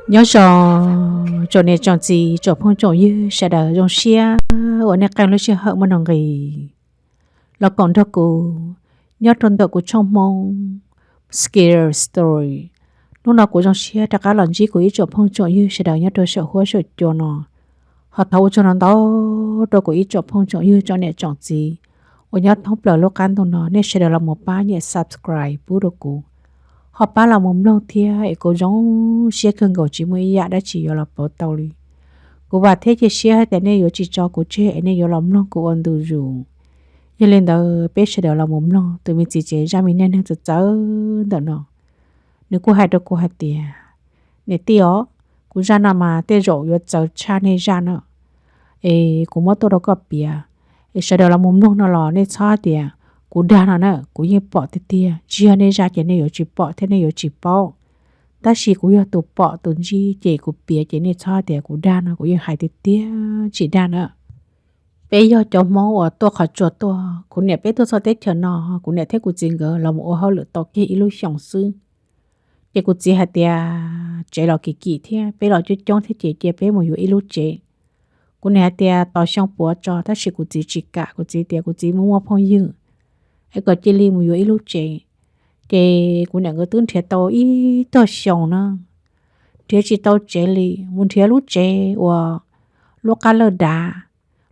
Nyob zoo tsoom niam tsoom txiv tsoom phooj tsoom ywg sawv daws, zoo siab uas nej qee lub sij hawm muaj nuj nqis los koom nrog kuv nyob rau ntawm kuv tshooj Hmoob Scary Story. Hnub no kuv zoo siab rov qab los ntsib kuv ib tsoom phooj tsoom ywg sawv daws nyob rau saum huab saum cua no. Ho thov ua tsaug ntau ntau rau kuv ib tsoom phooj tsoom ywg tsoom niam tsoom txiv uas nyob thoob plaws lub qab ntuj no nej sawv daws los mus pab nyem subscribe pub rau kuv, ho pab los mus mloog thiab es kuv zoo siab kawg nkaus tsis muaj ib yam dab tsi yuav los pauv tau li. Kuv vam thiab cia siab hais tias nej yuav tsis tso kuv tseg es nej yuav los mloog kuv ua ntu zus. Yog li ntawd peb sawv daws los mus mloog tus me txiv tsev zaj me neej neeg txawv txawv ntawm no. Nws kuj hais rau kuv hais tias, niam tij os, kuv zaj no mas tej zaum yuav txawv tshaj nej zaj na, es kuv muab tuaj rau koj piav, es sawv daws los mus mloog no los nej txhob hais tias kuv dag no na, kuv yeej pom tiag tiag, tsis yog nej zaj ces nej yuav tsis pom thiab nej yuav tsis paub. Tab sis kuv yog tus pom tus ntsib ces kuv piav ces nej txhob hais tias kuv dag no, kuv yeej hais tiag tiag tsis dag na. Peb yog cov Hmoob uas tuaj qhov tsua tuaj, kuv niam peb tuaj txog teb chaws no, kuv niam thiab kuv txiv nkawd los mus ua hauj lwm tau kiag ib lub xyoos xwb. Ces kuv txiv hais tias tsev los kim kim thiab peb los coob coob thiab ces cia peb mus yuav ib lub tsev. Kuv niam hais tias tos xyoo puav tso, tab sis kuv txiv tsis kam, kuv txiv tias kuv txiv muaj muaj phooj ywg es kom cia li mus yuav ib lub tsev. Ces kuv niam nkawd twb nrhiav tau ib tog xyoo na, nrhiav tsis tau tsev li, mus nrhiav lub tsev uas lub qab lawj dav,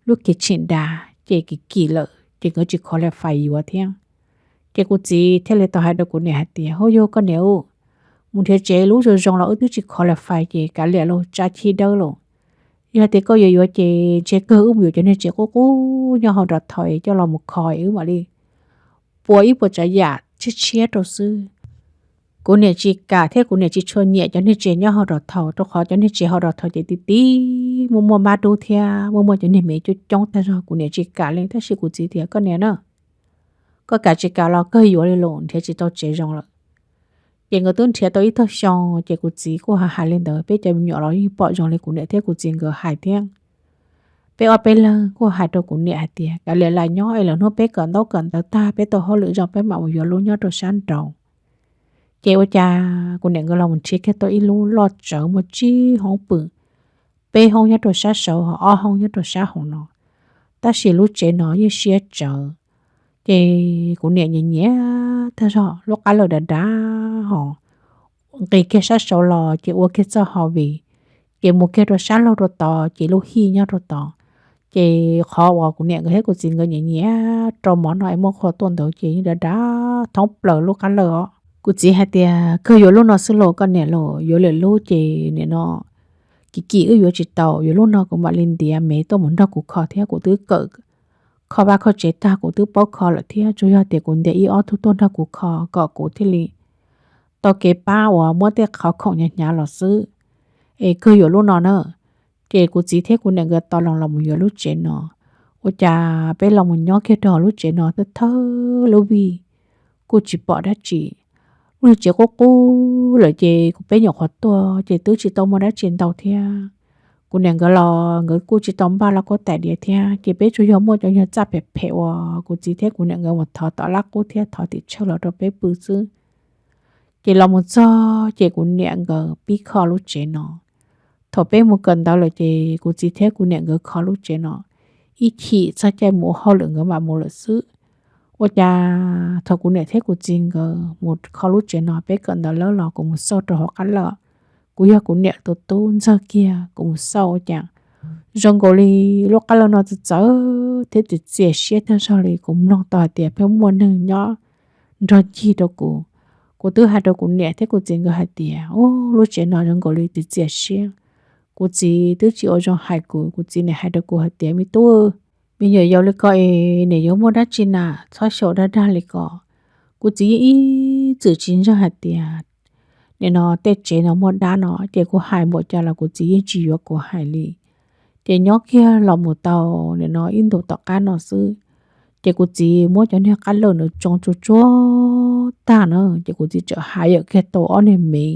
lub kitchen dav ces kim kim lawm ces nkawd tsis qualify yuav thiab. Ces kuv txiv thiaj li tau hais rau kuv niam hais tias, hauj yug koj niam ub, mus nrhiav tsev lub zoo zoo los wb twb tsis qualify ces kav liam lauj, tsab chib dawb lauj. Yog tias koj yuav yuav ces ntshe kawg wb mus yuav cov niag tsev qub qub nyob hauv nrov thov coj los mus kho es wb mam li pua ib puas tsav yam tshiab tshiab rau xwb. Kuv niam tsis kam thiab kuv niam tsis tshua nyiam cov niag tsev nyob hauv nrov thov, rau qhov cov niag tsev hauv nrov thov ces tib tib muaj muaj mab dub thiab muaj muaj cov niag mev coob coob tag zog, kuv niam tsis kam li. Tab sis kuv txiv tias koj niam na, koj kam tsis kam los kawg yuav li lauj, nrhiav tsis tau tsev zoo lawm. Ces nkawd twb nrhiav tau ib tog xyoo ces kuv txiv kuj hais hais li ntawd, peb cov me nyuam los yeej pom zoo li kuv niam thiab kuv txiv nkawd hais thiab. Peb ob peb leeg kuj hais rau kuv niam hais tias kav liam lam nyob es lwm hnub peb kawm ntaub kawm ntawv tag peb tau hauj lwm zoo peb mam mus yuav lub nyob rau sab nraud. Ces ua cas kuv niam nkawd los mus nrhiav kiag tau ib lub loj tsawv muaj tsib hoob pw, peb hoob nyob rau sab saud ho ob hoob nyob rau sab hauv no, tab sis lub tsev no yeej siab tsawv. Ces kuv niam nyiam nyiam tag zog, lub qab lawj dav dav ho nqis kiag sab saud los ces ua kiag txoj ho vim, ces mus kiag rau sab laug rau tod ces lub hij nyob rau tod. Ces qhov uas kuv niam nkawd thiab kuv txiv nkawd nyiam nyiam rau mov no es muaj qhua tuaj ntawd ces yeej dav dav thoob plaws lub qab lawj os. Kuv txiv hais tias kawg yuav lub no xwb lauj koj niam lauj, yuav lwm lub ces nim no kim kim wb yuav tsis tau, yuav lub no kuv mam li ntiav mev tuaj mus nrog kuv kho thiab, kuv twb kawm kho vaj kho tsev tag kuv twb paub kho lawm thiab, tsuas yog tias kuv ntiav ib ob tug tuaj nrog kuv kho kom kuv thiaj li tau kev pab uas muab tej qhov khoom hnyav hnyav los xwb. Es kawg yuav lub no na. Ces kuv txiv thiab kuv niam nkawd tau los los mus yuav lub tsev no. Ua cas peb los mus nyob kiag rau hauv lub tsev no thawj thawj lub vij kuj tsis pom dab tsi. Lub niag tsev qub qub lawm ces kuv peb nyuam qhuav tuaj ces twb tsis tau muaj dab tsi ntau thiab. Kuv niam nkawd los nkawd kuj tsis tau npaj laj kab tais diav thiab, ces peb tsuas yog muaj cov nyuag txaj phem phem uas kuv txiv thiab kuv niam nkawd mus thov tom lab qub thiab thov tim tsawg los rau peb pw xwb. Ces los mus txog ces kuv niam nkawd pib kho lub tsev no. Thaum peb mus kawm ntawv lawm ces kuv txiv thiab kuv niam nkawd kho lub tsev no ib chim txog caij mus ua hauj lwm nkawd mam mus lawm xwb. Ua cas thaum kuv niam thiab kuv txiv nkawd mus kho lub tsev no peb kawm ntawv lawm los kuv mus xauj rau hauv qab lawj, kuv yog kuv niam tus tub ntxawg kiag kuv mus xauj ua cas zoo nkaus li lub qab lawj no txawv txawv thiab txias txias siab tag zog li, kuv mloog tau hais tias pheej muaj neeg nyob nrog ncig rau kuv. Kuv twb hais rau kuv niam thiab kuv txiv nkawd hais tias, u, lub tsev no zoo nkaus li txias txias siab. Kuv txiv twb tsis ua zoo hais kuv, kuv txiv nim hais rau kuv hais tias, me tub, me nyuam yaus li ko es nim yuav muaj dab tsi na, txhob xyaum dag dag li ko. Kuv txiv yeej ib txwm tsis ntseeg hais tias nim no tej tsev no muaj dab no, ces kuv hais npaum cas los kuv txiv yeej tsis yuav kuv hais li. Ces nyob kiag los mus tau nim no ib ntus tom qab no xwb, ces kuv txiv muab cov niag qab lawj ntawd tsoo tsuag tsuag tag na, ces kuv txiv txawm hais yawm kiag tau ob niag mev.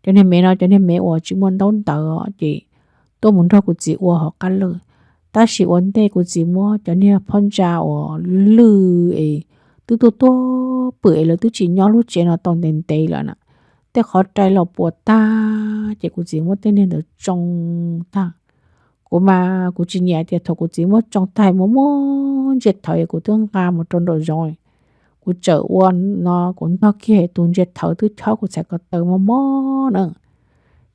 Cov niag mev no cov niag mev uas tsis muaj ntaub ntawv os, ces tuaj mus nrog kuv txiv ua hauv qab lawj. Tab sis ua ntej kuv txiv muab cov niag phab ntsa uas lwj es twb tuaj tuaj pwm es lawv twb tsis nyob lub tsev no tau ntev ntev lawm na, tej qhov rai los puas tag, ces kuv txiv muab tej niag ntawd tsoo tag. Kuv mas kuv tsis nyiam tias thaum kuv txiv muab tsoo tag muab muab ntsia thawv, kuv twb nqa mus rau nraum zoov, kuv txawm ua no kuv ntog kiag tus ntsia thawv twb chob kuv txhais ko taw mob mob na.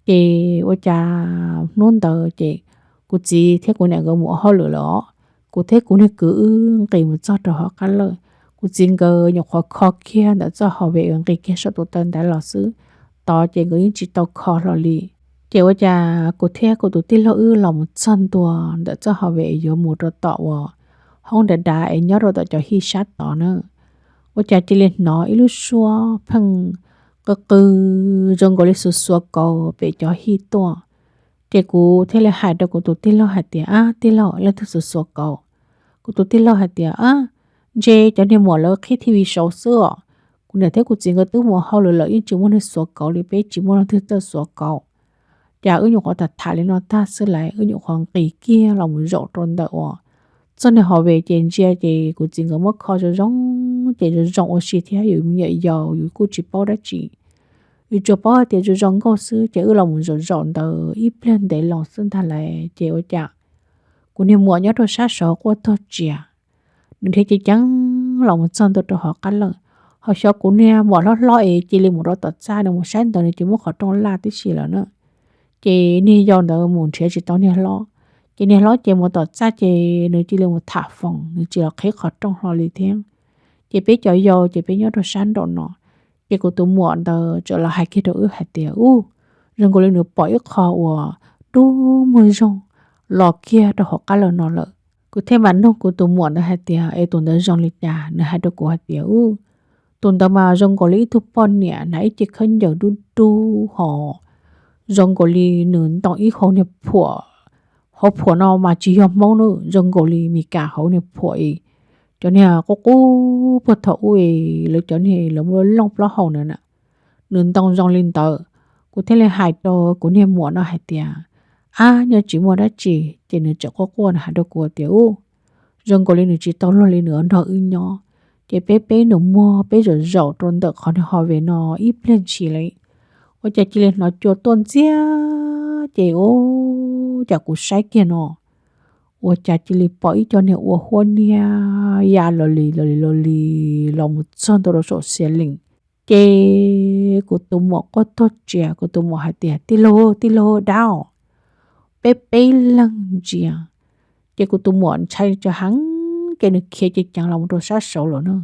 Ces ua cas hnub ntawd ces kuv txiv thiab kuv niam nkawd mus ua hauj lwm lawm os. Kuv thiab kuv niag kwv wb nqis mus txog rau hauv qab lawj, kuv txiv nkawd nyuam qhuav kho kiag ntawm txoj hauv ve uas nqis kiag saum tus taw ntaiv los xwb, tod ces nkawd yeej tsis tau kho hlo li. Ces ua cas kuv thiab kuv tus tij laug wb los mus txog ntua ntawm txoj hauv ve es yuav mus rau tom uas hoob dav dav es nyob rau tom cov hij sab tod na, ua cas cia li hnov ib lub suab pheej qw qw zoo nkaus li xuav xuav kauv pem cov hij tuaj. Ces kuv thiaj li hais rau kuv tus tij laug hais tias, Ab tij laug, leej twg xuav xuav kauv? Kuv tus tij laug hais tias, Ab, ntshe cov niag muam lawv qhib T V saud xwb os. Kuv niam thiab kuv txiv nkawd twb mus hauj lwm lawm, yeej tsis muaj neeg xuav kauv li, peb tsis muaj leej twg txawj xuav kauv. Cas wb nyuam qhuav tham tham li no tag xwb lawm, wb nyuam qhuav nqis kiag los mus zaum rau ntawm uas txoj niag hauv ve ces ntsia ces kuv txiv nkawd muab kho zoo zoo, ces zoo zoo ua si thiab, yus me nyuam yaus yus kuj tsis paub dab tsi, yus tsuas paub hais tias zoo zoo nkauj xwb. Ces wb los mus zaum zaum ntawd ib pliag ntev los xwb ntag lawm, ces ua cas kuv niag muam nyob rau sab saud quaj tuag tsias, nws dhia ceev ceev los mus txog ntua rau hauv qab lawj. Ho xyov kuv niag muam hlob hlob es cia li mus rau tom txaj, nws mus saib ntawd nws cia li muab qhov rooj laj tib si lawm na. Ces niag yau ntawd mus nrhiav tsis tau niag hlob, ces niag hlob ces mus tom txaj ces nws cia li mus tham foos, nws tsis los qhib qhov rooj hlo li thiab. Ces peb cov yau ces peb nyob rau sab nraum no. Ces kuv tus muam ntawd txawm los hais kiag rau wb hais tias, Ub, zoo nkaus li nws pom ib qho uas dub muag zoog los kiag rau hauv qab lawj no lawm. Kuv thiaj mam nug kuv tus muam ntawd hais tias, Es tus ntawd zoo li cas? Nws hais rau kuv hais tias, Ub, tus ntawd mas zoo nkaus li ib tug poj niam hnav ib ce khaub ncaws dub dub ho zoo nkaus li nws ntoo ib hauv niag phuam. Hauv phuam no mas tsis yog Hmoob na, zoo nkaus li Mis Kas hauv niag phuam es cov niag qub qub puag thaum ub es lawv cov niag lawv muaj looj plaub hau ntawd na. Nws ntoo zoo li ntawd. Kuv thiaj li hais rau kuv niag muam no hais tias, Ab, nyob tsis muaj dab tsi. Ces nws txawm quaj quaj nws hais rau kuv tias, Ub, zoo nkaus li nws tsis tau luag li, nws nrog wb nyob. Ces peb peb nus muag peb zaum zaum rau ntawm qhov niag hauv ve no ib pliag ntshis li, ua cas cia li hnov cua tuaj ntxiag. Ces ua cas kuv saib kiag no, ua cas cia li pom ib co niag ua huab niag ya los li los li los li los mus txog ntua rau saum xia lees. Ces kuv tus muam quaj tuag tsias, kuv tus muam hais tias, Tij laug, tij laug, dab os! Peb peb leeg ntsia. Ces kuv tus muam ntshai tsawv heev, ces nws khiav ceev ceev los mus rau sab saud lawm na.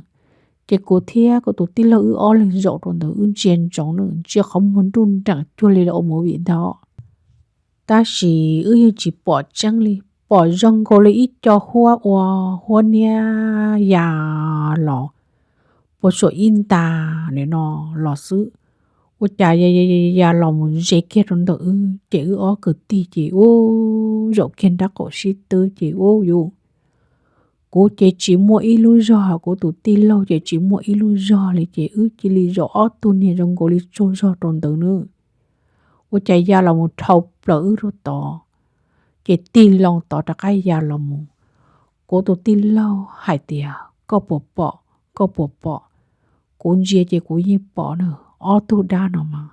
Ces kuv thiab kuv tus tij laug wb ob leeg zaum rau ntawd wb ntsia ntsoov na, ntsia qhov muag nruj nreem cuag li lawv ua movie ntag. Tab sis wb yeej tsis pom tseeb li, pom zoo nkaus li ib co huab ua huab niag ya los puag saum ib nta nim no los xwb. Ua cas ya los mus ze kiag rau ntawm wb, ces wb ob kwv tij ces ua zaum kiag nrab qaum sib twb ces ua yus, kuv ces tsis muaj ib lub zog, kuv tus tij laug ces tsis muaj ib lub zog li, ces wb cia li zaum ob tug niag zoo nkaus li tsaug zog rau ntawd na. Ua cas ya los mus dhau plaws wb rau tod, ces tig loo tod rov qab ya los mus. Kuv tus tij laug hais tias, Koj puas pom? Koj puas pom? Kuv ntsia ces kuv yeej pom na, ob tug dab no mas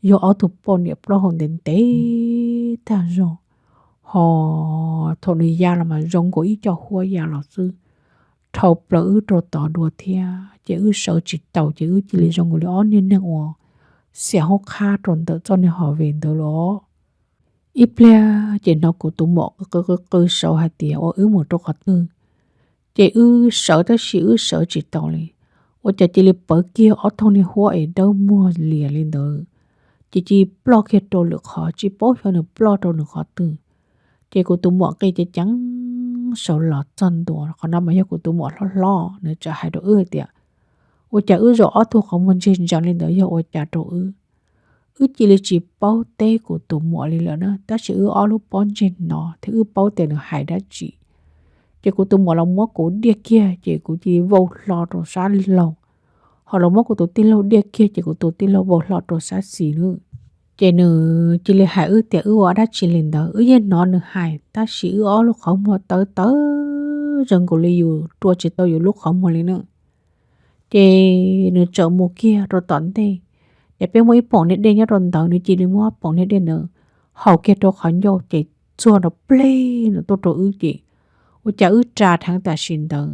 yog ob tug poj niam plaub hau ntev ntev tag zog. Ho thaum nws ya los mas zoo nkaus ib co huab ya los xwb, dhau plaws wb rau tod dua thiab, ces wb sawv tsis taus, ces wb cia li zoo nkaus li ob niag neeg uas xiam hoob qhab rau ntawm txoj niag hauv ve ntawd los. Ib pliag ces hnov kuv tus muam qw qw qw saud hais tias, Ua, wb mus rau qhov twg? Ces wb sawv tab sis wb sawv tsis taus li. Ua cas cia li pawv kiag ob thooj niag huab es dawb muag lias li ntawd, ces cia li ploj kiag rau lwm qhov, tsis paub xyov nws ploj rau nws qhov twg. Ces kuv tus muam nqis ceev ceev saud los txog ntua, qhov no mas yog kuv tus muam hlob hlob, nws txawm hais rau wb hais tias, Ua cas wb zaum ob tug qhov muag ntseg ntsees li ntawd yog ua cas rau wb? Wb cia li tsis paub teb kuv tus muam li lawm na, tab sis wb ob lub pob ntseg hnov thiab wb paub tias nws hais dab tsi. Ces kuv tus muam los muab kuv diaj kiag, ces kuv cia li vau hlo rau sab laug. Ho los muab kuv tus tij laug diaj kiag, ces kuv tus tij laug vau hlo rau sab xis lawm. Ces nws cia li hais wb tias wb ua dab tsi li ntawd, wb yeej hnov nws hais tab sis wb ob lub qhov muag tawv tawv zoo nkaus li yus rua tsis tau yus lub qhov muag li na. Ces nws txawm mus kiag rau tom ntej, es peb muaj ib poom niag dej nyob rau ntawd, nws cia li muab poom niag dej ntawd haus kiag rau qhov ncauj ces txuag nrov pleg no tuaj rau wb ces ua cas wb ras dheev tam sim ntawd.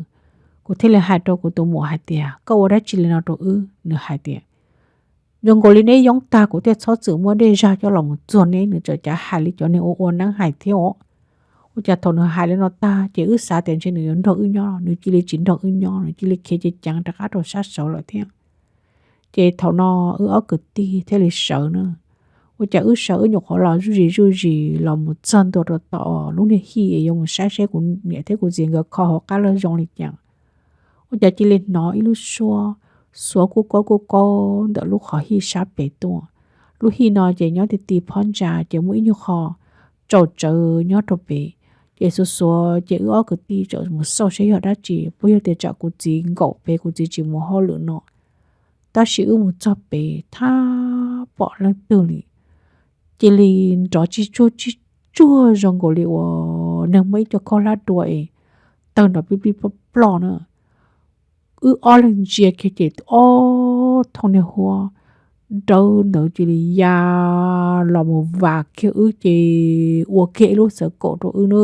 Kuv thiaj li hais rau kuv tus muam hais tias, koj ua dab tsi li no rau wb? Nws hais tias, zoo nkaus li neb yoob tag, kuv thiaj txhob txwm muab dej zaj coj los mus txuag neb. Nws txawm cav hais li cov niag ua ua neeb hais thiab os. Ua cas thaum nws hais li no tag ces wb xav tias ntshe nws yuav nrog wb nyob, nws cia li tsis nrog wb nyob, nws cia li khiav ceev ceev rov qab rau sab saud lawm thiab. Ces thaum no wb ob kwv tij thiaj li sawv na. Ua cas wb sawv wb nyuam qhuav los zuj zis zuj zis los mus txog ntua rau tom lub niag hij es yuav mus saib seb kuv niam thiab kuv txiv nkawd kho hauv qab lawj zoo li cas, ua cas cia li hnov ib lub suab xuav kuj kaub kuj kaub ntawm lub qhov hij sab pem tuaj. Lub hij no ces nyob ti ti phab ntsa ces muaj ib nyuag qho tsaus tsawv nyob rau pem. Ces xuav xuav ces wb ob kwv tij txawm mus xauj seb yog dab tsi, puas yog tias tsam kuv txiv nkaum pem kuv txiv tsis mus hauj lwm no. Tab sis wb mus txog pem thab pom leej twg li cia li nrov tsig tsuag tsig tsuag zoo nkaus li uas neeg muaj ib co khaub hlab dua es tawg nrov plig plig ploj ploj na. Wb ob leeg ntsia kiag ces ob thooj niag huab dawb ntawd cia li ya los mus vam kiag wb ces ua kiag ib lub xwv kaum rau wb na.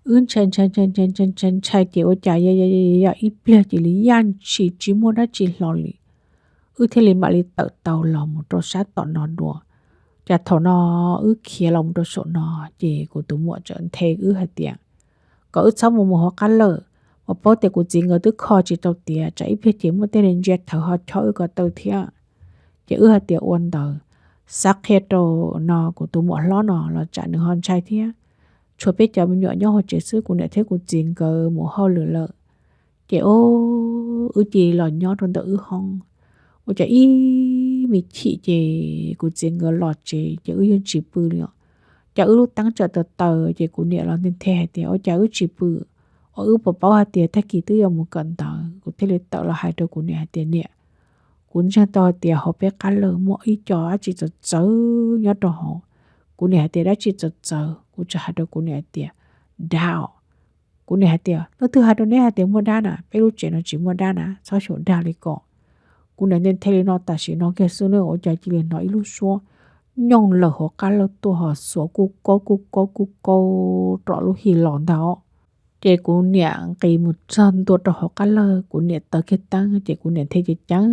Wb ntshai ntshai ntshai ntshai ntshai ntshai ntshai ces ua cas ya ya ya ib pliag cia li yaj ntshis tsis muaj dab tsi hlo li. Wb thiaj li mam li tawm tau los mus rau sab tom no dua. Cas thaum no wb khiav los mus rau saum no ces kuv tus muam txawm nthe wb hais tias kom wb txhob mus mus hauv qab lawj, uas paub tias kuv txiv nkawd twb kho tsis tau tiav, tsam ib pliag ces muaj tej ntsia thawv ho chob wb ko taw thiab. Ces wb hais tias ua ntawd, xav qhia rau no kuv tus muam hlob no los tsam nws ho ntshai thiab. Tshuav peb cov me nyuam nyob hauv tsev xwb, kuv niam thiab kuv txiv nkawd mus hauj lwm lawm. Ces wb cia li los nyob rau ntawm wb hoob. Ua cas ib me chim ces kuv txiv nkawd los tsev ces wb yeej tsis pw li os. Cas wb lub teeb txawm taws taws ces kuv niam los nthe nthe hais tias ua cas wb tsis pw, uas wb puas paub hais tias tag kis twb yuav mus kawm ntawv. Kuv thiaj li tawm los hais rau kuv niam hais tias niam, kuv ntseeg tau hais tias hauv peb qab lawj muaj ib co dab tsi txawv txawv nyob rau hauv. Kuv niam hais tias dab tsi txawv txawv, kuv txawm hais rau kuv niam hais tias dab os. Kuv niam hais tias leej twg hais rau neb hais tias muaj dab na, peb lub tsev no tsis muaj dab na, txhob xyaum dag li ko. Kuv niam nthe nthe li no tam sim no kiag xwb na ua cas cia li hnov ib lub suab nyooj lawm hauv qab lawj tuaj ho xuav kuj kaub kuj kaub kuj kaub rau lub hij los ntag os. Ces kuv niam nqis mus txog ntua rau hauv qab lawj, kuv niam taws kiag teeb ces kuv niam nthe ceev ceev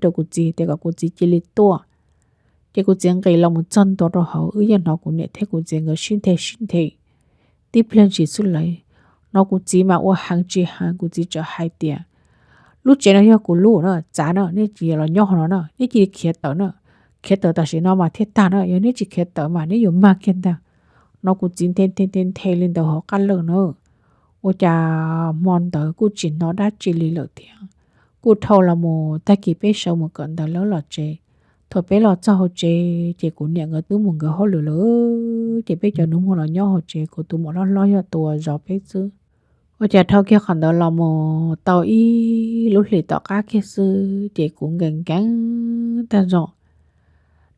rau kuv txiv tias kom kuv txiv cia li tuaj. Ces kuv txiv nqis los mus txog ntua rau hauv, wb yeej hnov kuv niam thiab kuv txiv nkawd sib nthe sib nthe tib pliag ntshis xwb lawm. No kuv txiv mas ua heev tsis heev, kuv txiv txawm hais tias lub tsev no yog kuv lub na, txav na, nej tsis los nyob hauv no na, nej cia li khiav tawm na, khiav tawm tam sim no mas thiaj tag na, yog neb tsis khiav tawm mas neb yuav mag kiag ntag. No kuv txiv nthe nthe nthe nthe li ntawd hauv qab lawj na. Ua cas hmo ntawd kuj tsis hnov dab tsi li lawm thiab. Kuj dhau los mus tag kis peb sawv mus kawm ntawv lawm los tsev. Thaum peb los txog hauv tsev ces kuv niam nkawd twb mus nkawd hauj lwm lawm, ces peb cov nus muag los nyob hauv tsev, kuv tus muam hlob hlob yog tus uas zov peb xwb. Ua cas dhau kiag qhov ntawd los mus tau ib lub hlis tom qab kiag xwb ces kuv nkees nkees tag zog.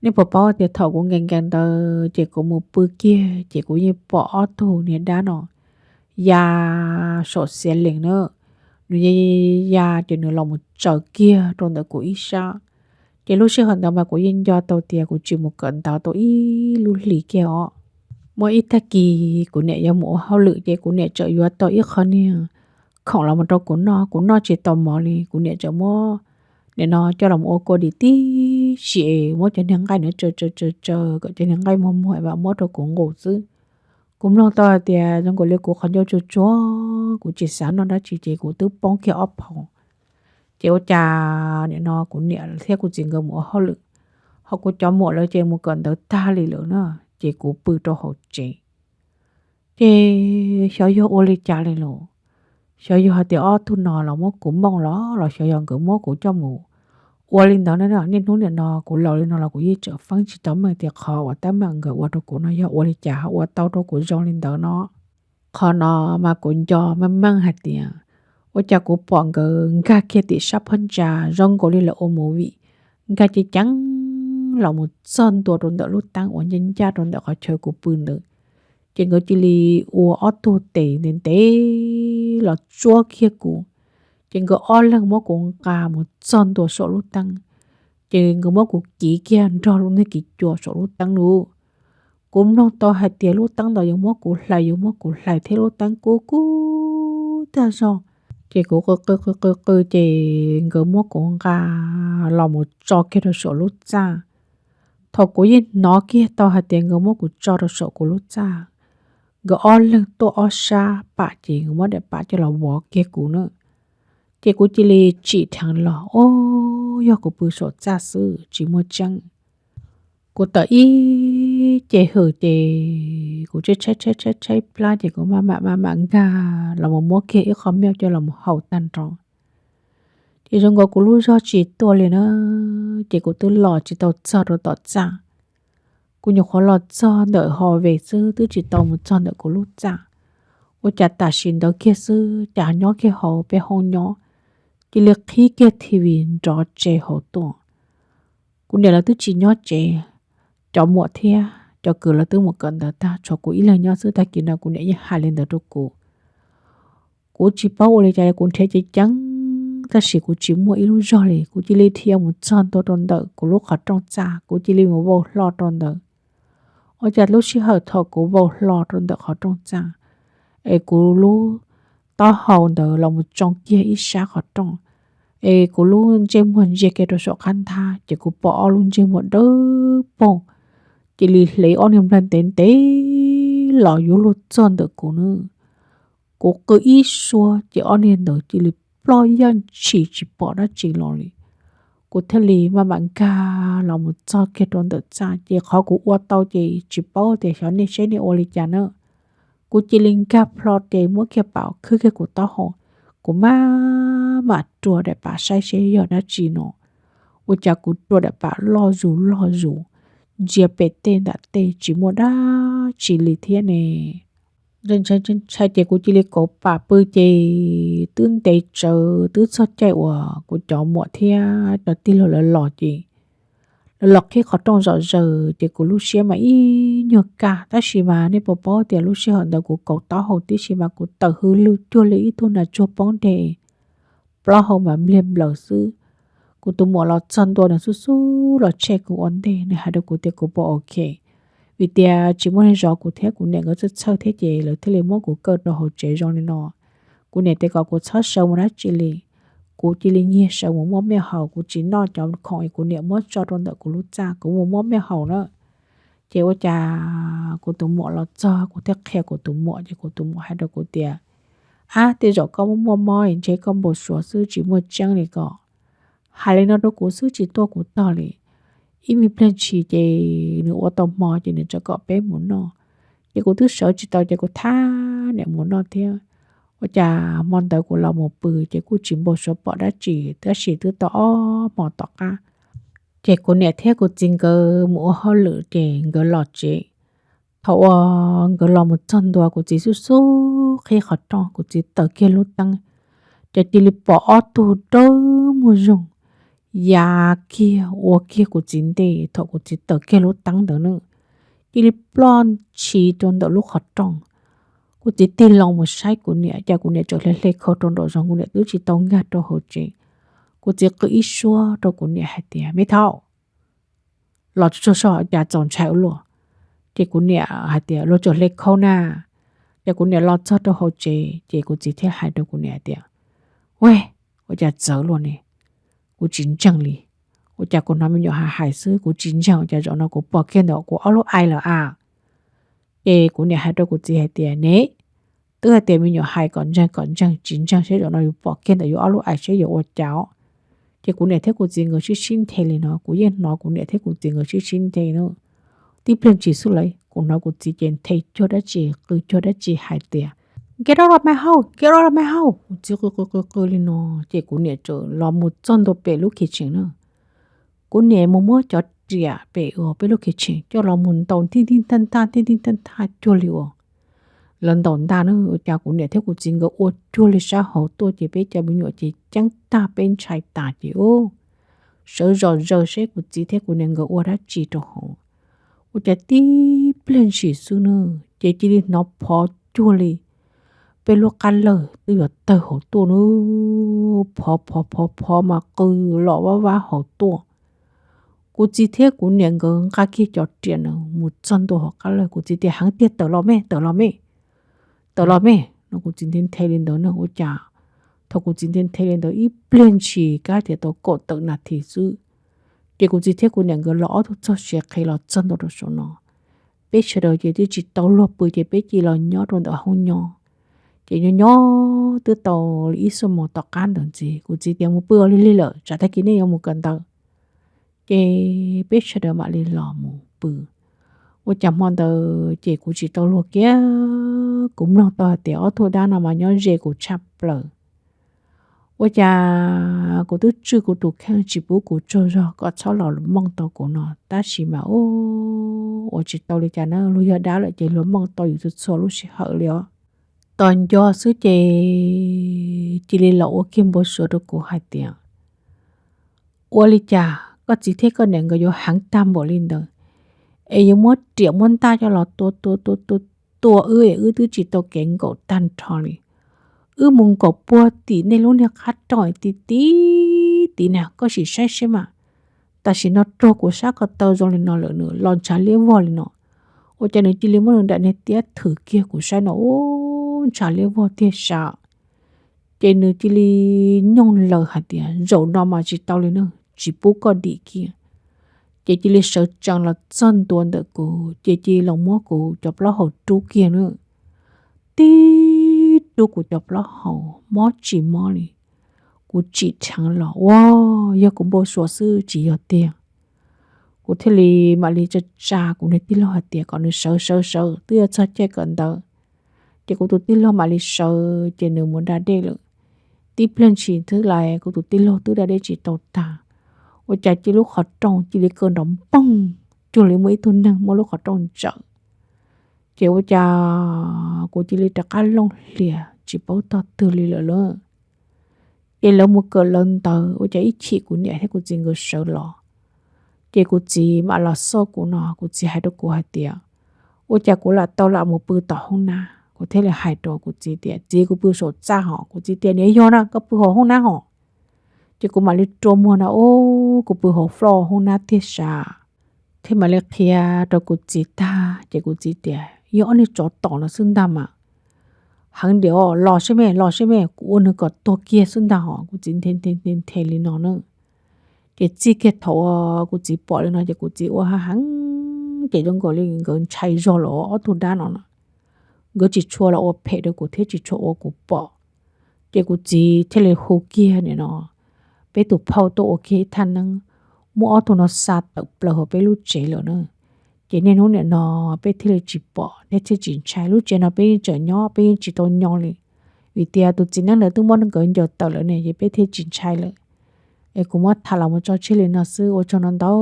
Nej puas paub tias thaum kuv nkees nkees ntawd ces kuv mus pw kiag ces kuv yeej pom ob tug niag dab no ya saum xiav lees na. Nws ya ya ces nws los mus tsaws kiag rau ntawm kuv ib sab. Ces lub sij hawm ntawd mas kuv yeej nco tau tias kuv tsis mus kawm ntawv tau ib lub hlis kiag os. Muaj ib tag kis kuv niam yuav mus ua hauj lwm ces kuv niam txawm yuav tau ib qho niag khoom los mus rau kuv noj, kuv noj tsis tau mov li, kuv niam txawm muab nim no coj los ua kua dis tib si es muab cov niag nqaij ntawd tsaws tsaws tsaws tsaws kom cov niag nqaij muag muag es mam muab rau kuv nqus xwb. Kuv mloog tau hais tias zoo nkaus li kuv qhov ncauj tsuag tsuag, kuv tsis xav noj dab tsi ces kuv twb poob kiag ob phaus. Ces ua cas nim no kuv niam thiab kuv txiv nkawd mus ua hauj lwm, ho kuv cov muam lawv ces mus kawm ntawv tag li lawm na, ces kuv pw rau hauv tsev. Ces xyov yog ua li cas li los, xyov yog hais tias ob tug no los muab kuv mooj los los xyov yog nkawd muab kuv coj mus ua li ntawd na. Niaj hnub nim no kuv laus li no los kuv yeej tseem feeb tsis tau meej tias qhov uas tab meeg nkawd ua rau kuv no yog ua li cas ho ua tau rau kuv zoo li ntawd no. Qhov no mas kuv nco meej meej hais tias ua cas kuv pom nkawd nkag kiag tim sab phab ntsa zoo nkaus li lawv ua movie, nkag ceev ceev los mus txog ntua rau ntawm lub teeb uas ncaj ncaj rau ntawm qhov chaw kuv pw ntawd. Ces nkawd cia li ua ob tug tes ntev ntev los tsuab kiag kuv. Ces nkawd ob leeg muab kuv nqa mus txog ntua saum lub teeb. Ces nkawd muab kuv kiv kiag nrog lub niag kiv cua saum lub teeb lub. Kuv mloog tau hais tias lub teeb ntawd yuav muab kuv hlais, yuav muab kuv hlais thiab lub teeb kub kub tag zog. Ces kuv qw qw qw qw qw ces nkawd muab kuv nqa los mus tso kiag rau saum lub txaj. Thaum kuv yeej hnov kiag tau hais tias nkawd muab kuv tso rau saum kuv lub txaj, nkawd ob leeg tuaj ob sab pam ces nkawd muab daim pam coj los vov kiag kuv na. Ces kuv cia li tsim dheev los, o, yog kuv pw saum txaj xwb tsis muaj tseeb. Kuv tawm ib ce hws ces kuv tshaib tshaib tshaib tshaib tshaib plab ces kuv maj mam maj mam nkag los mus muab kiag ib qho maj coj los mus haus tag nrho. Ces zoo nkaus kuv lub zog tsis tuaj li na, ces kuv twb los tsis tau txog rau tom txaj. Kuv nyuam qhuav los txog ntawm hauv ves xwb twb tsis tau mus txog ntawm kuv lub txaj. Ua cas tam sim ntawd kiag xwb cas nyob kiag hauv peb hoob nyob, cia li qhib kiag T V nrov tse hauv tuaj. Kuv niam lawv twb tsis nyob tsev, cov muam thiab cov kwv lawv twb mus kawm ntawv tag, tshuav kuv ib leeg nyob xwb. Tag kis no kuv niam yeej hais li ntawd rau kuv. Kuv tsis paub ua li cas, kuv nrhiav ceev ceev tab sis kuv tsis muaj ib lub zog li. Kuv cia li dhia mus txog ntua rau ntawm kuv lub qhov rooj txaj, kuv cia li mus vau hlo rau ntawd. Ua cas lub sij hawm thaum kuv vau hlo rau ntawm qhov rooj txaj, es kuv lub taub hau ntawd los mus tsoo kiag ib sab qhov rooj, es kuv lub ntsej muag ntsia kiag rau saum qab nthab ces kuv pom ob lub ntsej muag dawb paug cia li hle ob niag nplawg ntev ntev los yuav luag txog ntawm kuv na. Kuv qw ib suab ces ob niag ntawd cia li ploj yaj ntshis tsis pom dab tsi los li. Kuv thiaj li maj mam nkag los mus txog kiag rau ntawm txaj, ces qhov kuv ua tau ces tsis paub tias xyov nej seb nej ua li cas na. Kuv cia li nkag plho ces muab kiag pam khwb kiag kuv taub hau, kuv maj mam rua daim pam saib seb yog dab tsi no. Ua cas kuv rua daim pam loj zus loj zus, ntsia pem tej ntam tej tsis muaj dab tsi li thiab ne. Ntshai ntshai ces kuv cia li kauv pam pw ces twb ntev tsawv twb txog caij uas kuv cov muam thiab cov tij laug lawv los ces lawv los qhib qhov rooj zom zaws ces kuv lub siab mas ib nyuag kaj, tab sis mas nej puas paub tias lub sij hawm ntawd kuv kauv taub hau tib si mas kuv tawm hwj lwg cuag li ib tug nas tsuag poob deg, plaub hau mas npliag nplaws xwb. Kuv tus muam los txog ntua nws xub xub los tshem kuv ua ntej, nws hais rau kuv tias kuv puas ok, vim tias tsis muaj neeg zov kuv thiab kuv niam nkawd txhawj txhawj thiab ces lawv thiaj li muab kuv kaw rau hauv tsev zoo li no. Kuv niam tias kom kuv txhob sawv mus dab tsi li. Kuv cia li nyiag sawv mus muab maj haus, kuv tsis noj cov khoom es kuv niam muab tso rau ntawm kuv lub txaj, kuv mus muab maj haus na. Ces ua cas kuv tus muam los txog kuv thiaj qhia kuv tus muam ces kuv tus muam hais rau kuv tias, ab, tej zaum koj muaj muaj mob es ntshe koj npau suav xwb tsis muaj tseeb li ko. Hais li no rau kuv xwb tsis tuaj kuv tog li. Ib me pliag ntshis ces nws ua tau hmo ces nws tseem kom peb mus noj. Ces kuv twb sawv tsis tau ces kuv thab niam mus noj thiab. Ua cas hmo ntawd kuv los mus pw ces kuj tsis npau suav pom dab tsi, tab sis twb tau ob hmo tom qab ces kuv niam thiab kuv txiv nkawd mus ua hauj lwm ces nkawd los tsev. Thaum uas nkawd los mus txog ntua kuv txiv xub xub qhib qhov rooj, kuv txiv taws kiag lub teeb, ces cia li pom ob tug dawb muag zoog ya kiag ua kiag kuv txiv ntej. Thaum kuv txiv taws kiag lub teeb ntawd na, cia li ploj ntshis rau ntawm lub qhov rooj. Kuv txiv tig loo mus saib kuv niam, cas kuv niam tseem hle hle khau rau nraum zoov, kuv niam twb tsis tau nkag rau hauv tsev. Kuv txiv qw ib suab rau kuv niam hais tias, me thaum los tsuag tsuag soj, cas txaus ntshai ua luaj. Ces kuv niam hais tias, luag tseem hle khau na. Ces kuv niam los txog rau hauv tsev ces kuv txiv thiaj hais rau kuv niam hais tias, ua, ua cas txawv luaj ne, kuv tsis ntseeg li. Ua cas kuv hnov me nyuam hais hais xwb kuv tsis ntseeg, ua cas zaum no kuv pom kiag ntawm kuv ob lub aim lawm a. Ces kuv niam hais rau kuv txiv hais tias, ne, twb hais tias me nyuam hais kom ntseeg kom ntseeg, tsis ntseeg seb zaum no yuav pom kiag ntawm yus ob lub aim seb yuav ua cas. Ces kuv niam thiab kuv txiv nkawd sib sib nthe li no, kuv yeej hnov kuv niam thiab kuv txiv nkawd sib sib nthe na. Tib pliag ntshis xwb lawm kuv hnov kuv txiv ces nthe cuag dab tsi qw cuag dab tsi hais tias, get out of my house, get out of my house, kuv txiv qw qw qw qw li no. Ces kuv niam tseem los mus txog ntua pem lub kitchen na. Kuv niam mus muab cov riam pem uas peb lub kitchen coj los mus ntaus ntij ntij ntaj ntaj ntij ntij ntaj ntaj cuag li uas lawv ntaus ntaj na. Ua cas kuv niam thiab kuv txiv nkawd ua cuag li sab hauv tuaj ces peb cov me nyuam ces ceeb tag, peb ntshai tas ces ub, sawv zom zaws seb kuv txiv thiab kuv niam nkawd ua dab tsi rau hauv. Ua cas tib pliag ntshis xwb na, ces cia li hnov phov cuag li peb lub qab lawg twb yuav tawg hauv tuaj na. Phov phov phov phov mas qw los vab vab hauv tuaj. Kuv txiv thiab kuv niam nkawd nqa kiag cov riam na mus txog ntua hauv qab lawm, kuv txiv tias, Heev tiag, tawm los me, tawm los me, tawm los me, no. Kuv txiv nthe nthe li ntawd no ua cas thaum kuv txiv nthe nthe li ntawd ib pliag ntshis kab tias tau kaum tawm nas this xwb, ces kuv txiv thiab kuv niam nkawd los ob tug txog siav qhev los txog ntua rau saum no. Peb sawv daws ces twb tsis tau luag pw ces peb cia li los nyob rau ntawm hoob nyob. Ces nyob nyob twb tau ib xuab moos tom qab ntawd ntxiv, kuv txiv tias, Mus pw ua lig lig lawm, tsam tag kis nej yuav mus kawm ntawv. Ces peb sawv daws mam li los mus pw. Ua cas hmo ntawd ces kuv tsis tau luag kiag, kuv mloog tau hais tias ob tug dab no mas nyob ze kuv tshaj plaws. Ua cas kuv twb tswj kuv tus kheej tsis pub kuv tsaug zog kom txhob los mooj tau kuv no, tab sis mas ua tsis tau li cas na, luag yog dab lawm ces luag mooj tau yus txhua txhua lub sij hawm li os. Tos nco xwb ces cia li los ua kiag npau suav rau kuv hais tias, Ua li cas koj txiv thiab koj niam nkawd yuav heev tag npaum li ntawd, es yuav muab riam muab ntaj coj los tua tua tua tua tua wb es wb twb tsis tau kev nkaum tag nrho li. Wb mus nkaum puag tim nej lub niag qab rooj ti ti ti na, koj sim saib seb mas. Tam sim no raug kuv sab ko taw zoo li no lawm nws los ntshav liab vog li no. Ua cas nws cia li muab nws daim niag tiab thwm kiag kuv saib no, ub, ntshav liab vog tiag sav. Ces nws cia li nyooj laws hais tias, Zaum no mas tsis tau li na, tsis pub koj dim kiag. Ces cia li sawv tsees los txog ntua ntawm kuv ces cia li los muab kuv cov plaub hau rub kiag na. Tib rub kuv cov plaub hau, mob tsis mob li. Kuv tsim dheev los, ua, yog kuv npau suav xwb tsis yog tiag. Kuv thiaj li mam li tsa tsa kuv niag tij laug hais tias kom nws sawv sawv sawv, twb yuav txog caij kawm ntawv. Ces kuv tus tij laug mam li sawv ces nws mus da dej lawm. Tib pliag ntshis twb lais kuv tus tij laug twb da dej tsis tau tag, ua cas cia lub qhov rooj cia li kaw nrov npoog, cuag li muaj ib tug neeg muab lub qhov rooj ntsawm. Ces ua cas kuv cia li rov qab looj hlias tsis paub tog twg li lawm lauj. Ces lawv mus kawm lawv ntawd, ua cas ib chim kuv niam thiab kuv txiv nkawd sawv los, ces kuv txiv mam los xauj kuv no, kuv txiv hais rau kuv hais tias, Ua cas kuv lam tau lam mus pw tom hoob nab? Kuv thiaj li hais rau kuv txiv tias, Txiv, kuv pw saum txaj hos. Kuv txiv tias, Niam yog na, koj pw hauv hoob nab hos. Ces kuv mam li rua muag no, ub, kuv pw hauv floor hoob nab tiag sav. Thiaj mam li qhia rau kuv txiv tag ces kuv txiv tias, Yog ob niag tsov tom no xwb ntag mas. Heev diam, los seb me, los seb me, kuv ua nws kom tuag kiag xwb ntag hos. Kuv txiv nthe nthe nthe li no na. Ces txij kiag thaum uas kuv txiv pom li no ces kuv txiv ua heev, ces zoo nkaus li nkawd ntshai zog los ob tug dab no na. Nkawd tsis tshua los ua phem rau kuv thiab tsis tshua ua kuv pom. Ces kuv txiv thiaj li hu kiag nim no peb tus phauj tuaj ua kiag ib thaj neeb, muab ob tug no xa tawm plaws hauv peb lub tsev lawm na. Ces niaj hnub nim no peb thiaj li tsis pom, nej thiaj tsis ntshai. Lub tsev no peb yeej tseem nyob, peb yeej tsis tau nyo li, vim tias tus txiv neeb ntawd twb muab nkawd ncaws tawm lawm ne, ces peb thiaj tsis ntshai lawm. Es kuv muab tham los mus tso tseg li no xwb, ua tsaug ntau ntau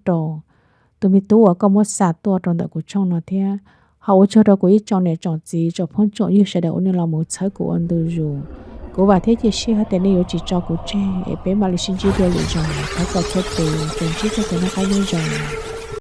rau tus me tub uas koj muab xa tuaj rau ntawm kuv tshooj no thiab. Ho ua tsaug rau kuv ib tsoom niam tsoom txiv tsoom phooj tsoom ywg sawv daws uas nej los mus txhawb kuv ua ntu zus. Kuv vam thiab cia siab hais tias nej yuav tsis tso kuv tseg, es peb mam li sib ntsib dua lwm zaus. Thov kom txhua tus tsuas ntsib txoj kev noj qab nyob zoo.